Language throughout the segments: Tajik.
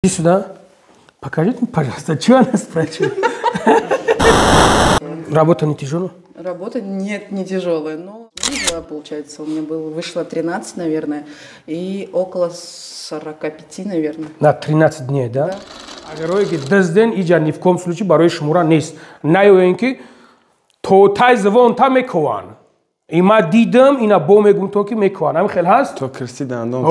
Иди сюда. Покажите мне, пожалуйста, что она спрашивает. Работа не тяжелая? Работа нет, не тяжелая, но получается, у меня было, вышло 13, наверное, и около 45, наверное. На 13 дней, да? Да. Агарое ки дузден, иҷа ни в коем случае барои шумора нест. Наёен ки то тай звонта мекуванд. И ма дидам, ина бо мегум то ки мекуванд. Ҳамин хел ҳаст? То кирси дандон.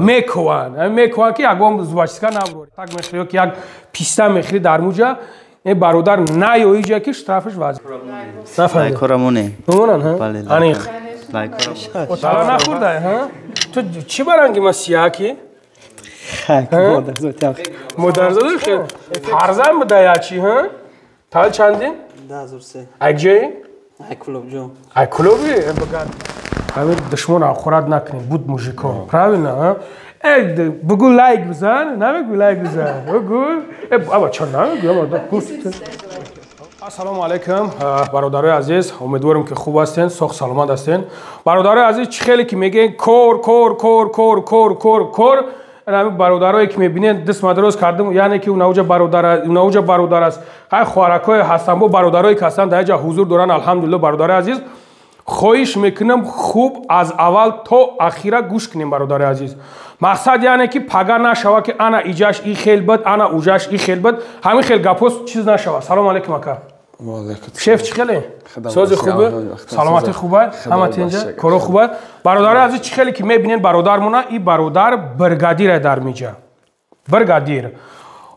Мекуванд. Ҳамин мекуванд ки ягон зубочистка набурори. Так мехӯри ё ки як писта мехӯри дар муҷа, э бародар, наё иҷа ки штрафаш вазн. Лайкорамоне. Бимонанд, ҳа? Аниқ. Тала нахӯрдай, ҳа? Ту чӣ баранги ма сияки? Модарзода хел. Фарзанд буда я чи, ҳа? Тал чандин? 2003. Ай ҷои? Ай Кулобҷон. Ай Кулоби? Ҳамин душмон хӯрат накунед, буд мужикон. Правильно, ҳа? Э, бугу лайк бизан, намегӯ лайк бизан. Бугу. Э, аба чо намегӯ, аба гуфт. Ассалому алайкум, бародарои азиз, умедворем ки хуб ҳастен, соғ саломат ҳастен. Бародарои азиз, чӣ хеле ки мегӯен кор, кор, кор, кор, кор, кор, кор. Ҳамин бародарое ки мебинед, даст мадароз кардем, яъне ки унауҷа бародар, унауҷа бародар аст. Ҳай хоҳаракое ҳастанд, бо бародарое ки ҳастанд дар ҷа ҳузур доранд, алҳамдулилло. Бародарои азиз, хоҳиш мекунам, хуб аз аввал то ахира гӯш кунем, бародари азиз. Мақсад яъне ки пага нашава ки ана иҷаш и хел буд, ана уҷаш и хел буд, ҳамин хел гапҳо чиз нашава. Салому алайкум, ака. Шеф, чӣ хеле? Сози хубе? Саломатӣ хуба? Ҳама тинҷа? Коро хуба? Бародари азиз, чӣ хеле ки мебинед бародармона, и бародар бригадире дар миҷа. Бригадир.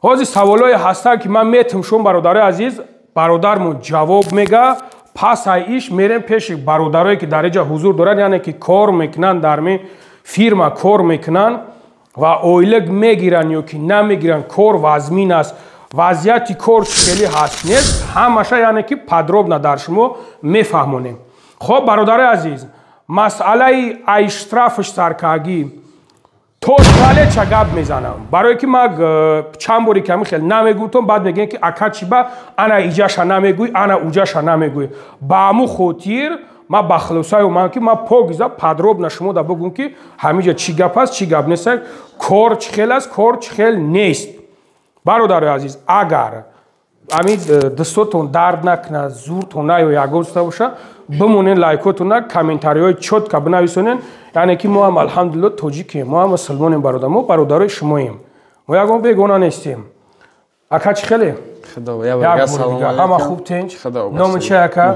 Ҳозир саволое ҳастанд ки ман метам шум, бародари азиз, бародармон ҷавоб мега. Пас ай иш мерем пеши бародарое ки дар иҷа ҳузур доранд, яъне ки кор мекунанд, дар ми фирма кор мекунанд ва ойлик мегиранд ё ки намегиранд, кор вазмин аст, вазъияти кор чӣ хеле ҳаст, нест, ҳамаша яъне ки подробно дар шумо мефаҳмонем. Хоб, бародарои азиз, масъалаи ай штрафш саркагӣ то туалетша гап мезанам, барое ки ма чанд боре ки ҳамин хел намегӯтон, баъд мегӯем ки ака, чӣ ба ана иҷаша намегӯй, ана уҷаша намегӯй. Ба ҳамун хотир ма ба хулосае омадам ки ма покиза подробно шумо да бигӯм ки ҳамин ҷа чӣ гап аст, чӣ гап нест, кор чӣ хел аст, кор чӣ хел нест. Бародарои азиз, агар ҳамин дастотон дард накунад, зуртон наё, ягон чиз боша, бимонен, лайкотона, комментариҳои чётко бинависонен. Яъне ки мо ҳам, алҳамдулилло, тоҷикем, мо ҳам мусулмонем, бародар, мо бародарои шумоем, мо ягон бегона нестем. Ака, чӣ хеле? Ҳама хуб, тинҷ? Номи чи, ака?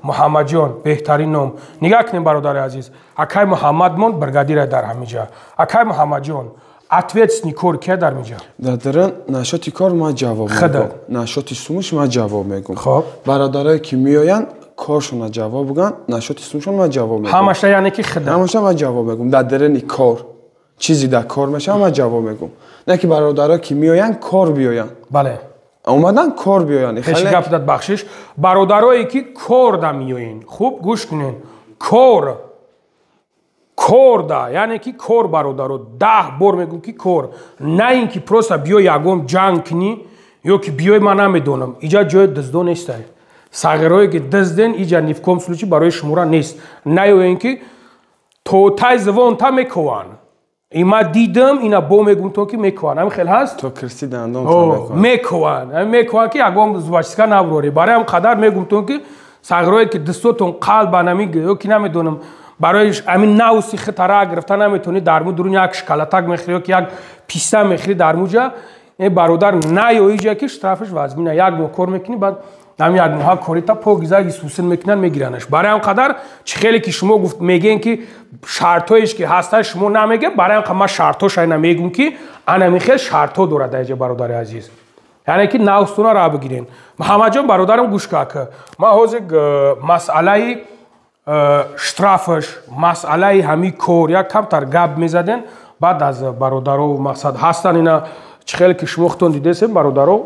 Муҳаммадҷон, беҳтарин ном. Нигаҳ кунем, бародари азиз, акай Муҳаммадмон бригадира дар ҳамиҷа. Акай Муҳаммадҷон, ответственный кор кия дар миҷа? Дар нашоти кор ман ҷавоб мегӯм, нашоти сумуш ман ҷавоб мегӯм. Хоб. Бародарое ки меоянд, коршона ҷавоб бигӯянд, нашоти сумушон ман ҷавоб мегӯм. Ҳамаша яъне ки хида. Ҳамаша ман ҷавоб мегӯм. Дар дарини кор чизи дар кор мешава, ман ҷавоб мегӯм. Не ки бародарое ки меоянд, кор биёянд. Бале. Омадан, кор биёянд. Пеши гап дад, бахшиш. Бародарое ки кор да меоен, хуб гӯш кунен. Кор кор да, яъне ки кор, бародаро, 10 бор мегӯм ки кор, на ин ки просто биё ягон ҷанг кунӣ ё ки биёй, ман намедонам, иҷа ҷои дуздо нестай. Сағирое ки дузден, иҷа ни в коем случае барои шумора нест. Наёен ки то тай звонта мекуванд. И ма дидам, ина бо мегум то ки мекуванд. Ҳамин хел ҳаст? То кирси дандон. Мекуванд. Ҳамин мекуванд ки ягон зубочистка набурорӣ. Барои ҳам қадар мегум то ки сағирое ки дастотон қалбан ҳамин ё ки намедонам, барои ҳамин навси хитара гирифта наметавонӣ, дар му дурун як шоколадак мехӯри ё ки як писта мехӯри дар муҷа, э бародар, наё иҷа ки штрафаш вазмина. Як моҳ кор мекунӣ, баъд ҳамин як моҳа корита покиза исусин мекунанд, мегиранаш. Барои ҳам қадар чӣ хеле ки шумо гуфт мегӯен ки шартҳоеш ки ҳаста, шумо намегӯед, барои ҳам ман шартҳош айна мегӯм ки анами хел шартҳо дорад дар иҷа, бародари азиз, яъне ки навстуна ра бигирен. Муҳаммадҷон, бародарам, гӯш ка, ман ҳозир масъалаи штрафаш, масъалаи ҳамин кор як камтар гап мезадем. Баъд аз бародаро мақсад ҳастан, ина чӣ хеле ки шумо худтон дидесем, бародаро,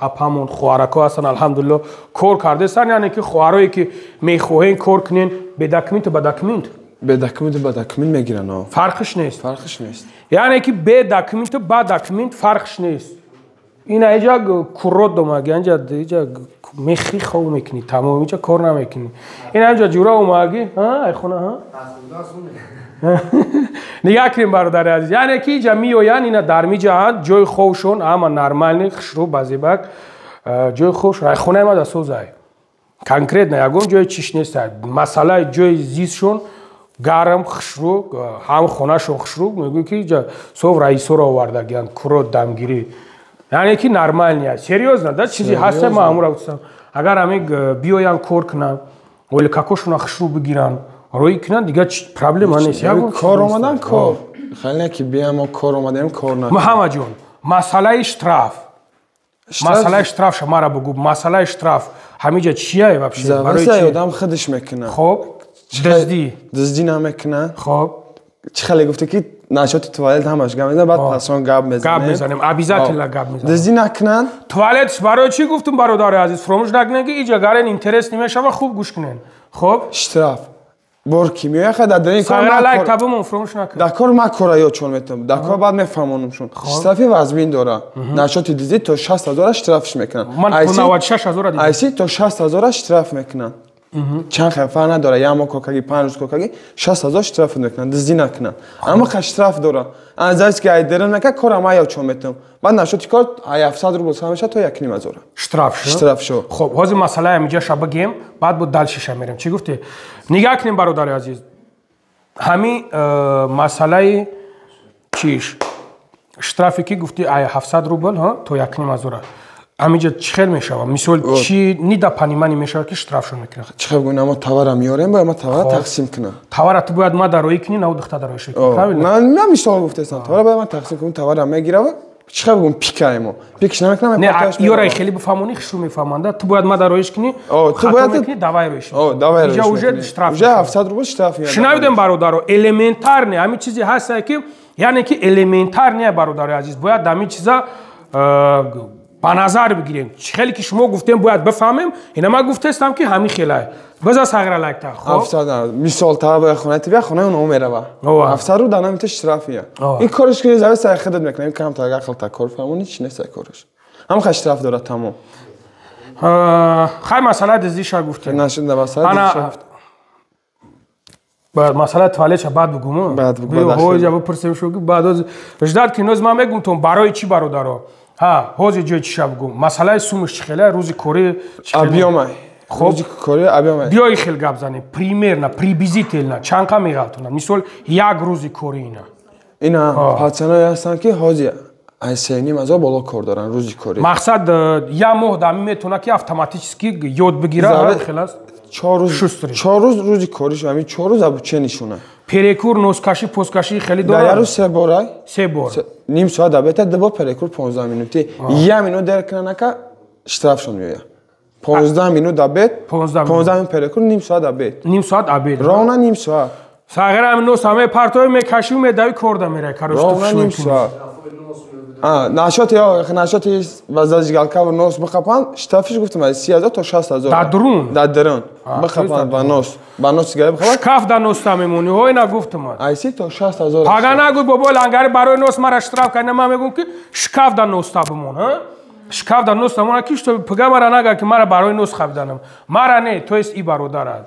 апамон, хоҳарако ҳастан, алҳамдулилло, кор кардестан. Яъне ки хоҳарое ки мехоҳен кор кунен, бе документу ба документ. Бе документу ба документ мегиранд. Фарқиш нест. Фарқиш нест. Яъне ки бе документу ба документ фарқиш нест. Ина иҷа куррот домаги, анҷа иҷа мехи хов мекунӣ, тамом, иҷа кор намекунӣ. Ина инҷа ҷура омаги, айхона. Нигоҳ кунем, бародари азиз, яъне ки иҷа меоянд, ина дар миҷаҳанд, ҷои хобшон ҳама нормальный, хушрӯ, базебак ҷои хобш. Райхонаи ма дасозай, конкретно ягон ҷои чиш нест. Масъалаи ҷои зистшон гарм, хушрӯ, ҳам хонашон хушрӯ. Мегӯй ки иҷа сов раисоро овардагиянд, куро дамгирӣ, яъне ки нормальный. Серьёзно да, чизи ҳаста, ма ҳамура гуфтам, агар ҳамин биёянд, кор кунанд, оликакошона хушрӯ бигиранд, роӣ кунанд, дигар проблема нест. Кор омадан, кор хеле ки биям, кор омадаем, кор на. Муҳаммадҷон, масъалаи штраф, масъалаи штраф ша мара бугӯ. Масъалаи штраф ҳамиҷа чия вообще? Барои одам худаш мекунад. Хоб, дуздӣ? Дуздӣ намекунад. Хоб. Чӣ хеле гуфта ки насчёти туалет ҳамаш гап мезанем, баъд пасон гап мезанем. Гап мезанем, обязательно гап мезанем. Дуздӣ накунанд. Туалет барои чӣ гуфтум, бародари азиз, фуромӯш накунед, ки иҷа гарен интерес намешава, хуб гӯш кунед. Хоб. Штраф бор ки меояд дар дарин кор, лайк табумон фуромӯш накун. Дар кор ма кора ёдшон метавам, дар кор баъд мефаҳмонамшон. Штрафи вазмин дора. Насчёти дуздӣ то 60 0-а штрафш мекунанд. Ман 96 0-а дидам. Айси то 60 0-а штраф мекунанд. Чанд хел фарқ надора, як моҳ кор, 5 рӯз кор, 60 000 штраф мекунанд. Дуздӣ накунанд, аммо ха штраф дора. Анзаис ки айдерин мека, кора ма ёдшон метавам. Баъд насчёти кор 700 рубл сар мешавад то 1,5 ҳазора. Штраф? Штраф шо. Хоб, ҳозир масъалаи ҳамиҷаша бигем, баъд бо дальше ша мерем. Чӣ гуфтӣ? Нигаҳ кунем, бародари азиз, ҳамин масъалаи чиш, штрафе ки гуфтӣ, ай 700 рубл то 1,5 ҳазора, ҳамиҷа чӣ хел мешавад? Мисол, чӣ недопонимание мешавад, ки штрафшон мекунад? Чӣ хел гӯям, мо товара меорем, бояд ма товара тақсим кунам. Товара ту бояд ма дароӣ кунӣ, на духта дароӣ шуд, правильно? Ман мисол гуфтаистам. Товара бояд ман тақсим кунам, товара мегирам. Чӣ хел бигӯм, пикаи мо пикш намекунам. Не, ёра хеле бифаҳмонӣ, хушрӯ мефаҳманда. Ту бояд ма дароиш кунӣ, ту бояд мекунӣ, давай роиш. Давай. Иҷа уже штраф. Уже 700 рубл штраф. Шунавидем, бародаро, элементарный ҳамин чизе ҳастае ки, яъне ки элементарный, бародари азиз, бояд ҳамин чиза ба назар бигирем. Хеле ки шумо гуфтем, бояд бифаҳмем. Ина ман гуфтаистам, ки ҳамин хелае. Биза сағира лайкта. Мисол, тава бояд хонаи тибия, хонаи оно мерава, 700 рубл дар намита штрафия. Ин корш ки зави сари худат мекунам, ин кам тага ақл та кор фаҳмонӣ, чи нест корш, ҳам ха штраф дорад, тамом. Хай, масъалаи дуздиша гуфтем. Нашуда, масъалаи дуздиша гуфтем. Масъалаи туалетша баъд бугум. Баъд бугу. Ҳоҷа бипурсем шу, баъд ждать ки ноз ман мегум тон барои чӣ, бародаро. Ҳа, ҳозир ҷои чиша бугум. Масъалаи сумаш чӣ хеле, рӯзи корӣ? Объёмай. Хоб, кори объёмай. Биёи хел гап занем, примерно, приблизительно чанд қа меғалтонад, мисол, як рӯзи кори ина? Ина пацаное ҳастанд, ки ҳозир аз 3,5 ҳазор боло кор доранд рӯзи корӣ. Мақсад, як моҳ дами метавона ки автоматически ёд бигира, хел аст? 4 рӯз, 4 рӯз рӯзи кориш, ҳамин 4 рӯз обучение шуна. Перекур, носкашӣ, поскашӣ хеле дорад? Дар як рӯз се бора. Се бор. Ним соат обеда, ду бор перекур 15 минути. Як минут дер кунанака, штрафшон меояд. 15 минут обед, 15 минут перекур, ним соат обед. Ним соат обед. Ровно ним соат. Сағира ҳамин нос ҳамаи партои мекашӣ, медави, корда мерай, короче. Ровно ним соат. Насчёти ба зажигалка ва нос бихапанд, штрафиш гуфтам, аз 30 000 то 60 000. Дар дурун? Дар дурун бихапанд, ба нос сигарет бихапанд. Шкаф да носта мемонӣ, ҳо, ина гуфтам. Аз 30 то 60 000. Пага нагӯй, бобои лангари барои нос мара штраф кард. Ман мегӯм, ки шкаф да носта бимон, шкаф да носта мона, ки что пага мара нага, ки мара барои нос хабиданам. Мара не, то есть и бародара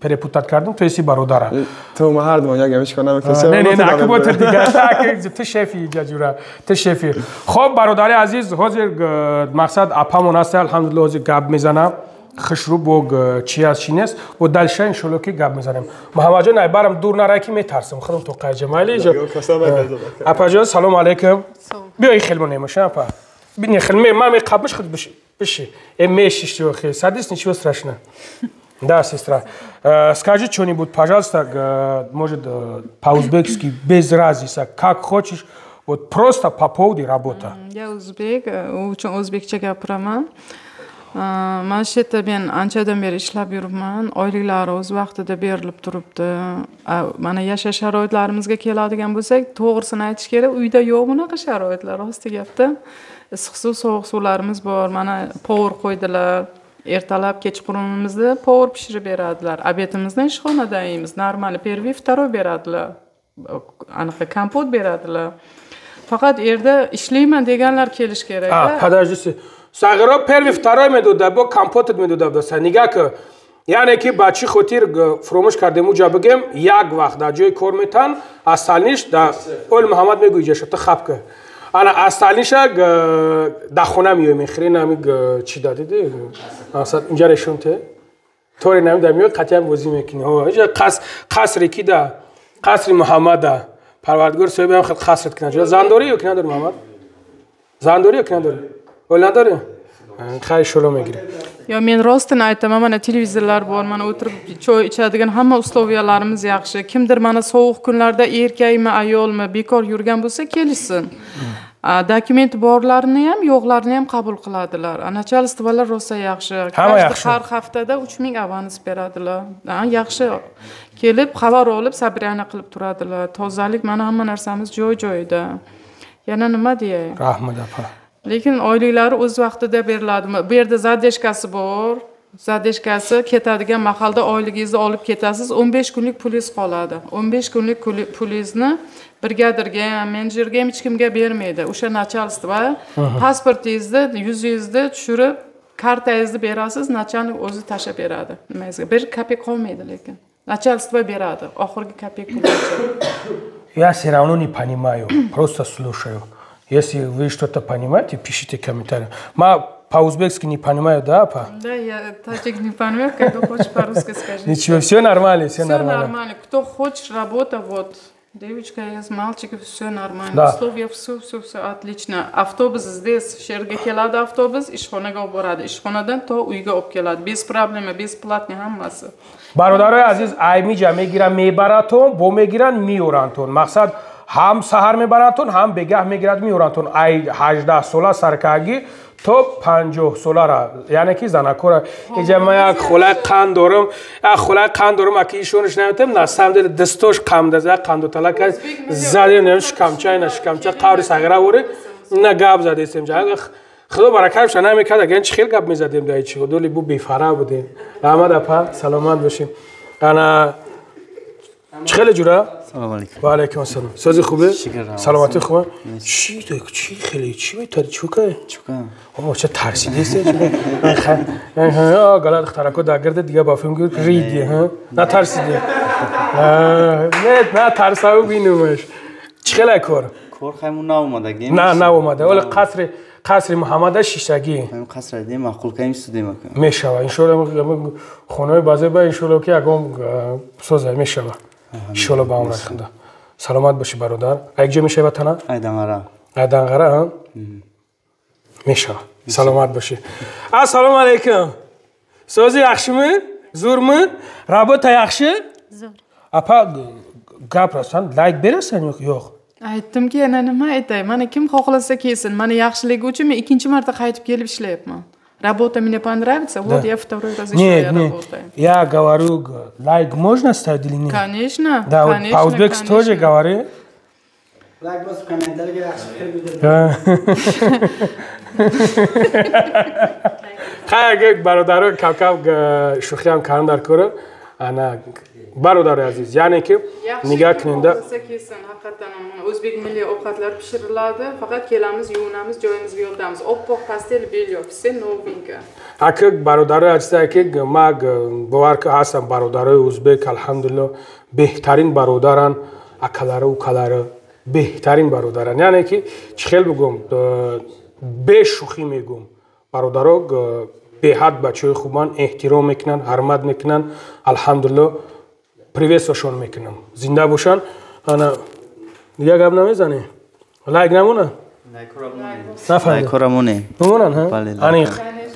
перепутать кардам, то есть и бародара. Ту ма ҳар дума як гамиш кунам. Не, не, не, аку ботир дигар, ту шефи иҷа, ҷура, ту шефи. Хоб, бародари азиз, ҳозир мақсад апамон аст, алҳамдулилла, ҳозир гап мезанам хушрӯ, бо чи аст, чи нест, бо дальше иншолло ки гап мезанем. Муҳаммадҷон, ай барам дур нарай, ки метарсам худам то қайҷа майли иҷа. Апаҷон, салом алейкум. Биё, хел монемаша, апа. Не, хел ман меқабмиш, худ биши. Э, мешишти, охи. Садись, ничего страшного. Да, сестра. Скажи что-нибудь, пожалуйста, может, по-узбекски, без разницы, как хочешь. Вот просто по поводу работы. Я узбек, uchun o'zbekcha gapiraman. Mana shu yerda men anchadan beri ishlab yuribman. Oyliklari o'z vaqtida berilib turibdi. Mana yashash sharoitlarimizga keladigan bo'lsak, to'g'risini aytish kerak, uyda yo'q bunaqa sharoitlar, rosti gapda. Issiq suv, sovuq suvlarimiz bor. Mana повар qo'ydilar. Ertalab, kechqurunimizni повар pishirib beradilar. Обед imizni ishxonada yeymiz. Нормально, первый, второй beradilar. Anaqa kompot beradilar. Faqat yerda ishlayman deganlar kelish kerak. А, подожди. Сағиро первый, второй медода, бо компотет медода. Нигаҳ ки. Яъне ки ба чӣ хотир фуромӯш кардем уҷа бигем, як вақт дар ҷои кор метан, асталниш да Оли Муҳаммад мегӯ иҷаша ту хаб ка. Ана асталниша да хона меои мехӯри нами чӣ да диди? Масалан инҷа решон те. Тори нами да меои қатъиян бозӣ мекунӣ. Ҳо, инҷа қасри ки да? Қасри Муҳаммада. Парвардигор соҳиби ҳам хел қасрат кунад. Зан дорӣ ё ки надорӣ Муҳаммад? Зан дорӣ ё ки надорӣ? Оли надорӣ? Хайр шоло мегирӣ. Yo men rostini aytaman, mana televizorlar bor, mana o'tirib choy ichadigan hamma условия larimiz yaxshi. Kimdir mana sovuq kunlarda erkakmi, ayolmi bekor yurgan bo'lsa kelishsin. Dokument borlarini ham, yo'qlarini ham qabul qiladilar. Начальство lar rosa yaxshi. Har haftada 3000 avans beradilar. Yaxshi kelib xabar olib, sabriyani qilib turadilar. Tozalik mana hamma narsamiz joy-joyida. Yana nima deyay? Rahmat opa. Lekin oyliklari o'z vaqtida beriladi. Bu yerda zadeshkasi bor. Zadeshkasi ketadigan mahalda oyligingizni olib ketasiz, 15 kunlik pulingiz qoladi. 15 kunlik pulingizni brigadirga ham, menejerga ham hech kimga bermaydi. O'sha начальство pasportingizni, yuzingizni tushirib, kartangizni berasiz, начальник o'zi tashlab beradi. Nimangizga bir kopek qolmaydi lekin. Начальство beradi, oxirgi kopek pulgacha. Я все равно не понимаю, просто слушаю. Если вы что-то понимаете, пишите комментарии. Ма по-узбекски не понимаю, да, апа? Да, я таджик не понимаю, когда хочешь по-русски скажи. Ничего, все нормально, все нормально. Все нормально. Кто хочет, работа, вот. Девочка есть, мальчик, все нормально. Да. Условия, все, все, все отлично. Автобус здесь, sherga keladi avtobus, ishxonaga olib boradi. Ishxonadan to uyga olib keladi. Без проблема, бесплатно hammasi. Бародарои азиз, аймиҷа мегиран, мебаратон, бо мегиран, меорантон. Мақсад ҳам саҳар мебаратон, ҳам бегаҳ мегирад, меорантон. Ай 18 сола саркагӣ то 50 солара, яъне ки занакора. Иҷа ман як холаи қанд дорам, як холаи қанд дорам, аки ишонаш наметам, на самом деле дастош қамда, як қандуталак аст, задем, нем шикамча, ина шикамча, қаври сағира воре, ина гап задестем. Худо баракатша намекард, агар чи хел гап мезадем дар чи доли бу бефара будем. Раҳмат апа, саломат бошем. Ана чӣ хеле ҷура? Салом алейкум. Ва алейкум ассалом. Сози хубе? Саломатӣ хубе? Чӣ чӣ хеле чӣ метари чӯка? Чӯка. О, ча тарсидест? А, галат духтарако дар гирди дига ба филм гир риди, ҳа? Натарсиди. Не, на тарсаву бинумаш. Чӣ хеле кор? Кор хайму наомадагӣ. На, наомада. Вале қасри Муҳаммада шиштагӣ. Ҳамин қаср дидем, маъқул кардем, судем ака. Мешава. Иншоалло хонаи баъзе ба иншоалло ки ягон соза мешава. Иншоалло ба умри худо. Саломат бошӣ бародар. А як ҷо мешава тана? Айданғара. Айданғара, ҳа? Мешава. Саломат бошӣ. Ассалому алайкум. Сози яхшими? Зурми? Работа яхши? Зур. Апа гап rostdan layk berasan yo'q? Yo'q. Aytdimki, yana nima aytay? Mana kim xohlasa kelsin. Mana yaxshiligi uchun men ikkinchi marta qaytib kelib ishlayapman. Работа мне понравится, вот да. Я второй раз еще я работаю. Я говорю, лайк можно ставить или нет? Конечно, да, конечно. По-узбекски тоже говори. Лайк бас в комментариях. Хай, бародаро, кам-кам шӯхиам кардам дар кора. Ана бародари азиз, яъне ки нигоҳ кунед. Kelsin, haqiqatan mana o'zbek milliy ovqatlar pishiriladi. Faqat kelamiz, yuvinamiz, joyimizga yotamiz. Oppoq pastel belyo, все новенько. Аки бародарои азиз, аки ма бовар ки ҳастам бародарои ӯзбек, алҳамдулиллоҳ, беҳтарин бародаран, акалары, укалары беҳтарин бародаран. Яъне ки чӣ хел бигӯм, бешӯхӣ мегӯм. Бародаро беҳад бачаҳои хубанд, эҳтиром мекунанд, ҳурмат мекунанд. Алҳамдулиллоҳ, приветствошон мекунам. Зинда бошанд. Ана дигар гап намезанӣ? Лайк намонанд? Лайкора монем. Бимонанд, ҳа? Аниқ.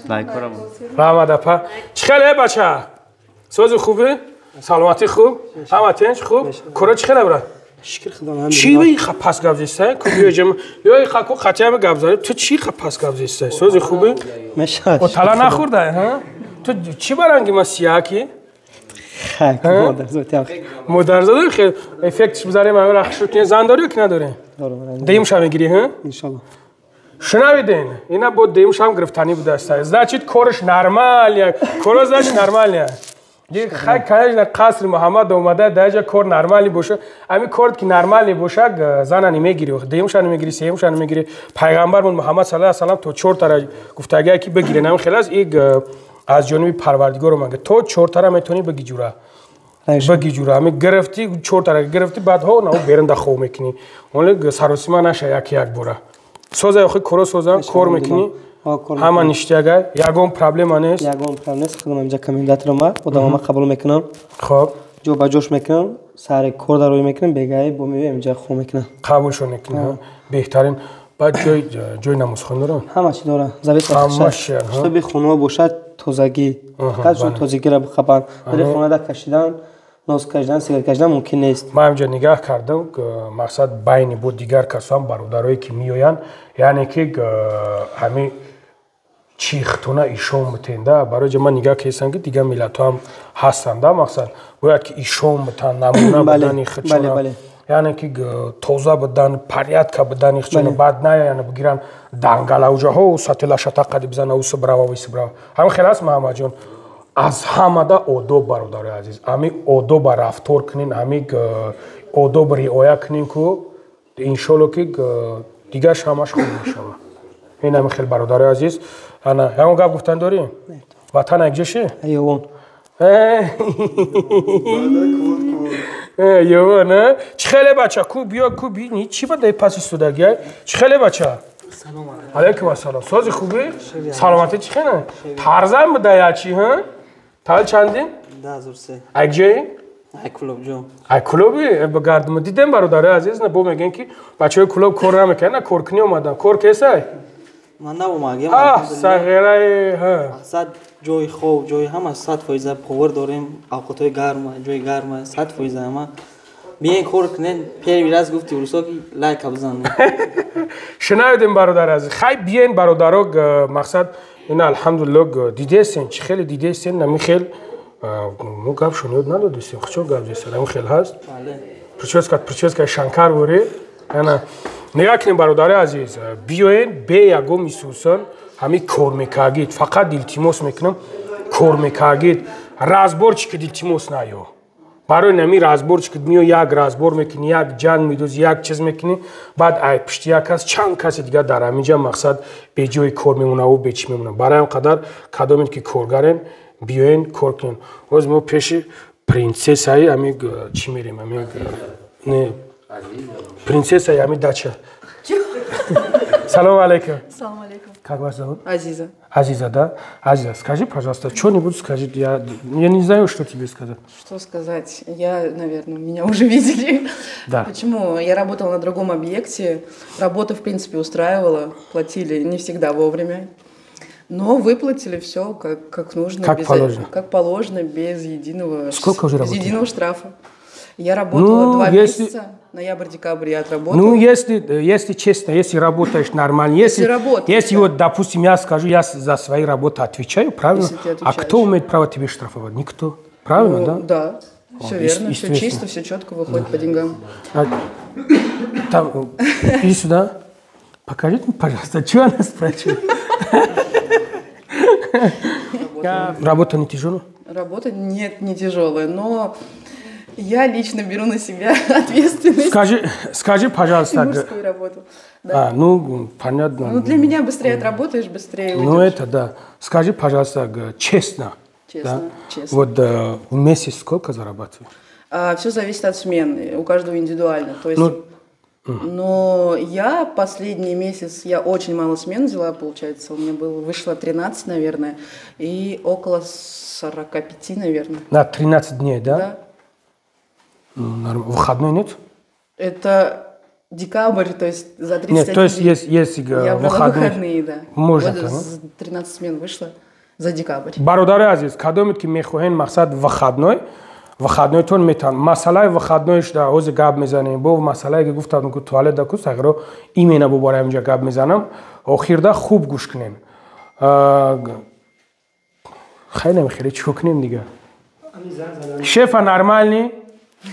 Лайкора монем. Раҳмат апа. Чӣ хеле бача? Сози хубе? Саломатӣ хуб? Ҳама тинч хуб? Кора чӣ хеле брат? Шукр Худо. Чӣ би ха пас гап зистай? Ку биё ҷам. Ё ха ку хатиам гап занӣ. Ту чӣ ха пас гап зистай? Сози хубе? Мешад. О тала нахӯрдай, ҳа? Ту чӣ баранги ма сияки? Хак, модарзод. Модарзод хел эффектш бизарем, ама рахшу ки зан дорӣ ё ки надорӣ? Дорам. Деюмша мегирӣ, ҳа? Иншаллоҳ. Шунавиден, ина бо деюмшам гирифтанӣ будааст. Значит, корш нормальный. Коро значит нормальный. Хай, конечно, қасри Муҳаммад омада, дар ҷа кор нормалӣ боша. Ами кор ки нормалӣ боша, зана намегирӣ, деюмша намегирӣ, сеюмша намегирӣ. Пайғамбармон Муҳаммад саллаллоҳу алайҳи васаллам то чор тара гуфтагия ки бигирен. Ами хел аст, иг Аз ҷониби Парвардигор омада. То чортара метавонӣ бигӣ ҷура. Бигӣ ҷура. Ҳами гирифтӣ, чортара гирифтӣ, баъд ҳо на берунда хоб мекунӣ. Оле саросима наша як як бора. Соза охи коро созан, кор мекунӣ. Ҳама ништягай, ягон проблема нест. Ягон проблема нест. Худам инҷа комендатор ма, одамама қабул мекунам. Хоб. Ҷо ба ҷош мекунам, сари кор дароӣ мекунам, бегаи бо меоям инҷа хоб мекунам. Қабулшон мекунӣ. Беҳтарин. Баъд ҷои намозхон доранд? Ҳама чи доранд. Завис шуби хонаҳо бошад тозагӣ. Фақат шумо тозагиро бихабанд. Дар хонада кашидан, ноз кашидан, сигар кашидан мумкин нест. Ман инҷа нигаҳ кардам, мақсад байни бо дигар касоам бародарое ки меоянд, яъне ки ҳамин чихтона ишон битен, да. Барои ҷа ман нигаҳ кардам, ки дигар миллатҳо ҳам ҳастанд, да, мақсад бояд ки ишон битан, намуна будани худшона, яъне ки тоза будан, порядка будани худшона. Баъд наяяна бигиран дангалауҷаҳо сателашата қади бизана, усу брава, вису брава. Ҳамин хел аст, Маҳаммадҷон. Аз ҳамада одоб, бародарои азиз, ҳамин одоба рафтор кунин, ҳамин одоб риоя кунин, ку иншолло ки дигарш ҳамаш хуб мешавад. Ин ҳамин хел, бародарои азиз. Ана, ягон гап гуфтан дорӣ? Ватан якҷоши? Ёвон. Ёвон, чӣ хеле, бача? Ку биё, ку бини, чӣ ба дай паси судагиай? Чӣ хеле, бача? Алайкум ассалом. Сози, хубӣ? Саломатӣ чӣ хеле? Тарзан буда ячи, ҳа? Тавал чандин? Акҷои? Ай клуби ба гардума дидем, бародарои азиз, на бо мегӯем ки бачаҳои клуб кор намекунанд, на коркунӣ омадан. Кор кесай? Ман наомадам. Сағираи. Мақсад ҷои хоб, ҷои ҳама 100% повар дорем, авқотҳои гарма, ҷои гарма, 100% ҳама. Биен кор кунен, первый раз гуфти урусо ки лайка бизан. Шунавидем, бародари азиз. Хай, биен, бародаро, мақсад ина алҳамдулилло дидесен, чӣ хеле дидесен, нами хел мо гап шуниёд надодистем, чо гап дестен, ами хел ҳаст. Прическа, прическа шанкар вори. Ана нигаҳ кунем, бародари азиз, биёен бе ягон исусан ҳамин кор мекардид. Фақат илтимос мекунам, кор мекардид, разборчик илтимос наё. Барои нами разборчик миё, як разбор мекунӣ, як ҷанг медози, як чиз мекунӣ, баъд ай пишти як кас чанд каси дигар дар ҳаминҷа мақсад беҷои кор мемонаву бечӣ мемонад. Барои ҳам қадар кадомед ки коргарен, биёен кор кунем. Боз мо пеши принцессаи ҳами чӣ мерем, ҳами не принцессаи ҳами дача. Салом алейкум. Салом алейкум. Как вас зовут? Азиза. Азиза, да? Азиза, скажи, пожалуйста, что-нибудь скажи. Я не знаю, что тебе сказать. Что сказать? Я, наверное, меня уже видели. Да. Почему? Я работала на другом объекте. Работа, в принципе, устраивала. Платили не всегда вовремя. Но выплатили все как нужно. Как без, положено. Как положено, без единого, Сколько уже без работаете? единого штрафа. Я работала Ну, 2 если- месяца. Ноябрь-декабрь я отработала. Ну, если честно, если работаешь нормально, если, Если работаешь, если да. вот, допустим, я скажу, я за свои работы отвечаю, правильно? Если ты А отвечаешь. кто имеет право тебе штрафовать? Никто. Правильно, Ну, да? Да. Все О, верно, все естественно. чисто, все четко выходит по деньгам. А, там, иди сюда. Покажите мне, пожалуйста, что она спрашивает. Работа не тяжелая? Работа нет, не тяжелая, но я лично беру на себя ответственность Скажи, скажи, и пожалуйста. мужскую работу. Да. А, ну, понятно. Ну, для меня быстрее отработаешь, быстрее Ну, уйдешь. это да. Скажи, пожалуйста, честно. Честно, да? честно. Вот в месяц сколько зарабатываешь? Все зависит от смены, у каждого индивидуально. То есть, Ну, но я последний месяц, я очень мало смен взяла, получается, у меня было, вышло 13, наверное, и около 45, наверное. На 13 дней, да? Да. Ну, выходной нет? Это декабрь, то есть за 31 Нет, то есть день. есть Я брала выходные. выходные, да. Можно Вот так, ну? с 13 смен вышло за декабрь. Бародари азиз, кадомед ки мехоҳен, мақсад выходной, выходной тон метан. Масъалаи выходной шуда ҳозир гап мезанем. Бо масъалае ки гуфтам, ку туалет да ку сағиро имена бо барои ҳаминҷа гап мезанам. Охирда хуб гӯш кунем. Хай, намехеле чико кунем дига? Шефа нормальный,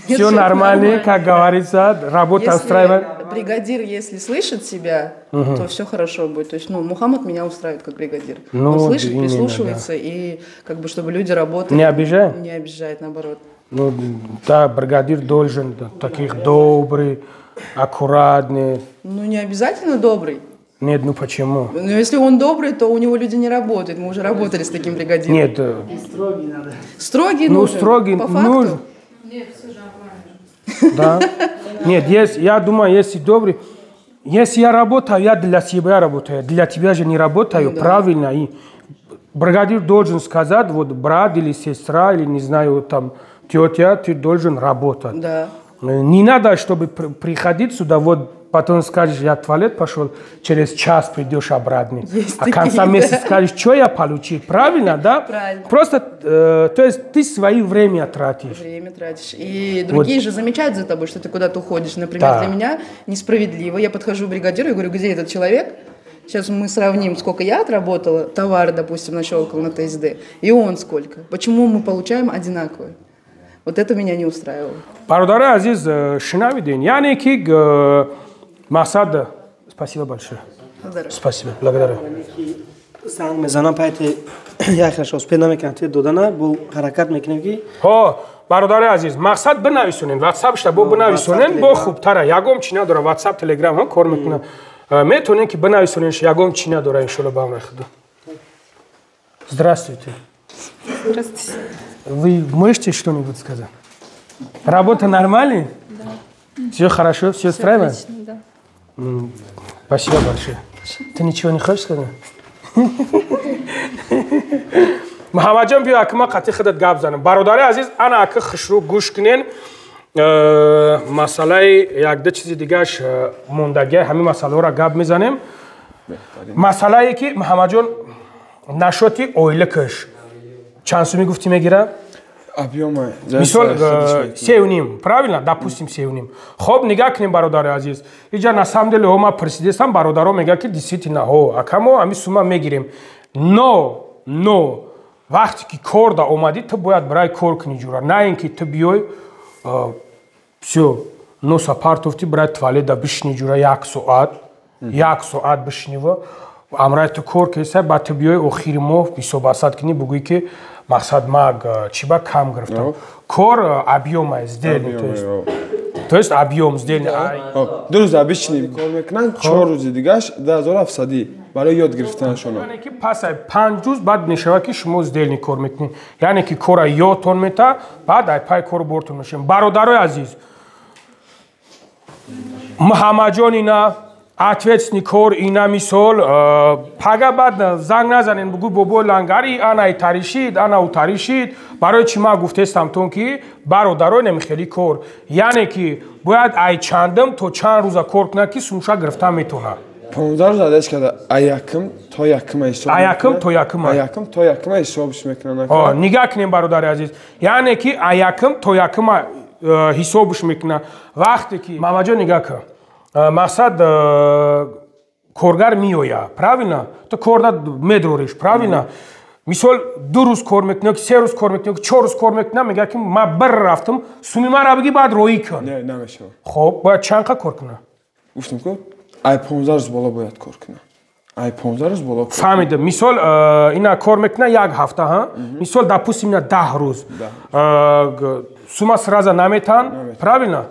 все Шеф нормальный, нормальный. Как говорится, работа Если устраивает. бригадир, если слышит себя, то все хорошо будет. То есть, ну, Мухаммад меня устраивает как бригадир. Ну, Он вот слышит, именно, прислушивается, и как бы чтобы люди работали. Не обижает? Не обижает, наоборот. Ну, да, бригадир должен, да, таких добрый, аккуратный. Ну, не обязательно добрый. Нет, ну почему? Ну, если он добрый, то у него люди не работают. Мы уже работали с таким бригадиром. Нет. И строгий надо. Строгий ну, нужен, строгий по факту. Нужен. Нет, все нормально. Да. Нет, есть, я думаю, если добрый... Если я работаю, я для себя работаю. Для тебя же не работаю, да. Правильно. И бригадир должен сказать, вот брат или сестра, или не знаю, там, тетя, ты должен работать. Да. Не надо, чтобы приходить сюда, вот потом скажешь, я в туалет пошел, через час придешь обратно. Есть а такие, конца месяца да. скажешь, что я получил, правильно, да? Правильно. Просто, то есть ты свое время тратишь. Время тратишь. И другие вот. же замечают за тобой, что ты куда-то уходишь. Например, да. для меня несправедливо. Я подхожу к бригадиру и говорю, где этот человек? Сейчас мы сравним, сколько я отработала, товар, допустим, нащелкал на ТСД, и он сколько. Почему мы получаем одинаковое? Вот это меня не устраивало. Бародари азиз, шинавиден. Яъне ки мақсад. Спасибо большое. Спасибо, благодарю. Занг мезанам пайти яхраш успел намекунам ти додана, бо ҳаракат мекунем ки. Ҳо, бародари азиз, мақсад бинависонен, WhatsApp-шта бо бинависонен, бо хубтара. Ягом чи надора, WhatsApp, Telegram ҳо кор мекунам. Метонен ки бинависонен, ягом чи надора, иншолло ба амри худо. Здравствуйте. Здравствуйте. Вы можете что-нибудь сказать? Работа нормальная? Да. Все хорошо, все устраивает? Отлично, да. Спасибо большое. Ты ничего не хочешь сказать? Муҳаммадҷон, биё ака, ман қатъи худат гап занам. Бародари азиз, ана ака хушрӯ гӯш кунен. Масъалаи якда чизи дигаш мондагия, ҳамин масъалаҳоро гап мезанем. Масъалае ки Муҳаммадҷон нашоти оилакаш чанд суми гуфтӣ мегира? Мисол, 3,5, правильно? Допустим, 3,5. Хоб, нигаҳ кунем, бародари азиз. Иҷа на самом деле ҳо ма пурсидестам, бародаро мегӯяд ки действительно ҳо ака мо ҳамин сума мегирем. Но вақте ки кор да омадӣ, ту бояд барои кор кунӣ ҷура. На ин ки ту биёй, всё, носа партофтӣ, барои туалет да бишинӣ ҷура як соат, як соат бишинива, амрай ту кор кеса, баъд ту биёй охири моҳ ҳисобасад кунӣ, бугӯӣ ки мақсад маг чиба кам гирифтам. Кор объём сдельный, то есть объём сдельный. Ду рӯз обычный кор мекунанд, 4 рӯзи дигаш 2700 барои ёд гирифтанашон. Яъне ки пас ай 5 рӯз баъд мешавад ки шумо сдельный кор мекунед. Яъне ки кора ёдтон мета, баъд ай пай кору бортон мешавем. Бародарои азиз, Муҳаммадҷон ина ответственный кор ина мисол пага баъд занг назанен, бугӯй бобои лангари ана итаришид, ана утаришид. Барои чӣ ман гуфтестам тон ки бародаро инами хеле кор, яъне ки бояд ай чандам то чанд рӯза кор кунад ки сумша гирифта метавонад. 15 рӯз адаш карда, аякм то якма ҳисоб. Аякм то якма. Аякм то якма ҳисобш мекунанд. Нигаҳ кунем, бародари азиз, яъне ки аякм то якма ҳисобш мекунад. Вақте ки Мамаҷон, нигаҳ кун, мақсад коргар меояд, правильно? Ту корда медрориш, правильно? Мисол, 2 рӯз кор мекунӣ, ки 3 рӯз кор мекунӣ, ки 4 рӯз кор мекунӣ, мегӯяд ки ман бир рафтам, суми мара бигӣ, баъд роӣ кун. Не, намешавад. Хоб, бояд чанд қа кор кунад? Гуфтам ку, ай 15 рӯз боло бояд кор кунад. Ай 15 рӯз боло. Фаҳмидам. Мисол, ина кор мекунад як ҳафта, ҳа? Мисол, допустим, ина 10 рӯз. Сума сразу наметан, правильно?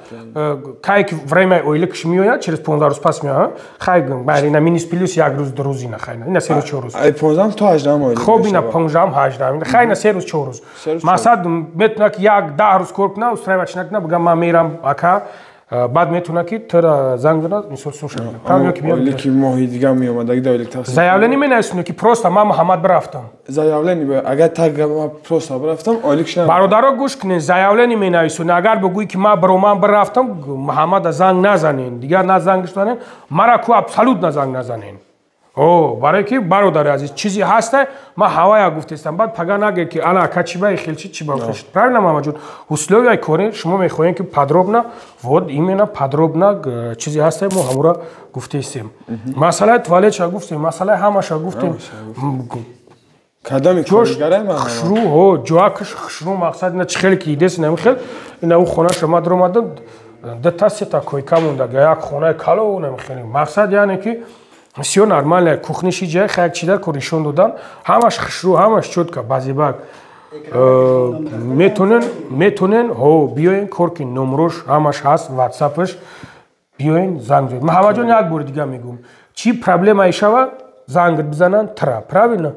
Кай ки время ойликш меояд, через 15 рӯз пас меояд, хай, байр ина минус плюс як рӯз, 2 рӯз ина, хай, ина 3 рӯз, 4 рӯз. Ай 15 то 18 ойлик. Хоб, ина 15 18, хай, ина 3 рӯз, 4 рӯз. Мақсад метавонад ки як 10 рӯз кор кунад, устраивать накунад, бигӯяд ман мерам ака, баъд метавонад ки тура занг занад, мисол сум шавад. Правильно ки меояд? Моҳи дига меомад, агар ойлик тақсим. Заявление менависонӣ ки просто ман Муҳаммад бирафтам. Заявление агар так ман просто бирафтам, ойлик шунам. Бародаро, гӯш кунед, заявление менависонӣ. Агар бигӯӣ ки ман бироман бирафтам, Муҳаммада занг назанен, дигар на занг занен, мара ку абсолютно занг назанен. О, барое ки бародари азиз, чизе ҳаста, ман ҳавая гуфтестам, баъд пага наге ки ана ака чи ба хелчи, чи ба хелчи. Правильно, Мамаҷон? Условияи кори шумо мехоҳем ки подробно, вот именно подробно чизе ҳаста, мо ҳамура гуфтестем. Масъалаи туалетша гуфтем, масъалаи ҳамаша гуфтем. Кадоми коргаре ман? Хушрӯ, ҳо, ҷоакаш хушрӯ, мақсад ина чӣ хеле ки идес, ина хел, ина ӯ хонаша ма даромадам, дута сета койка монда, як хонаи калон хеле. Мақсад яъне ки всё нормально, кухниши ҷай хаяк чида ко нишон додан, ҳамаш хушрӯ, ҳамаш чётко, базибак. Метонен, ҳо, биёен кор ки номрош ҳамаш ҳаст, ватсапаш, биёен занг занед. Муҳаммадҷон, як бори дига мегӯм. Чӣ проблема шава, занг бизананд тра, правильно?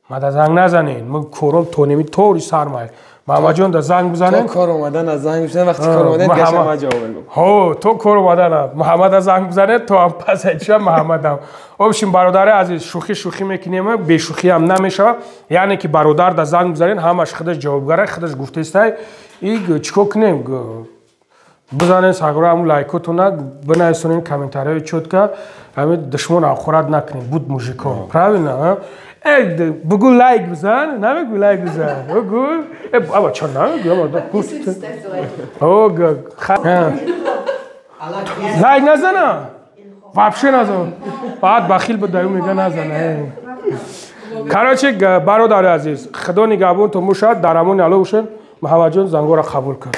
Мада занг назанед, мо кором тонеми тори сармай. Муҳаммадҷон да занг бизанед. То кор омадан занг бизанед, вақти кор омадан гаша ма ҷавоб мегӯм. Ҳо, то кор омадан Муҳаммада занг бизанед, то ҳам пас ча Муҳаммадам. Общем, бародари азиз, шӯхӣ шӯхӣ мекунем, бешӯхӣ ҳам намешавад. Яъне ки бародар да занг бизанед, ҳамаш худаш ҷавобгара, худаш гуфтестай. И чикор кунем? Бизанед сагро ҳамун лайкотона, бинависонед комментарияи чётко, ҳамин душмон ахурат накунед, буд мужикон. Правильно? Бугу лайк бизан, намегӯ лайк бизан. Бугу. Аба ча намегӯ, аба гуфт. О, лайк назана. Вообще назан. Баъд бахил буд, мега назана. Короче, бародари азиз, худо нигаҳбонтон бошад, дар амони Аллоҳ бошед. Муҳаммадҷон, зангора қабул кун.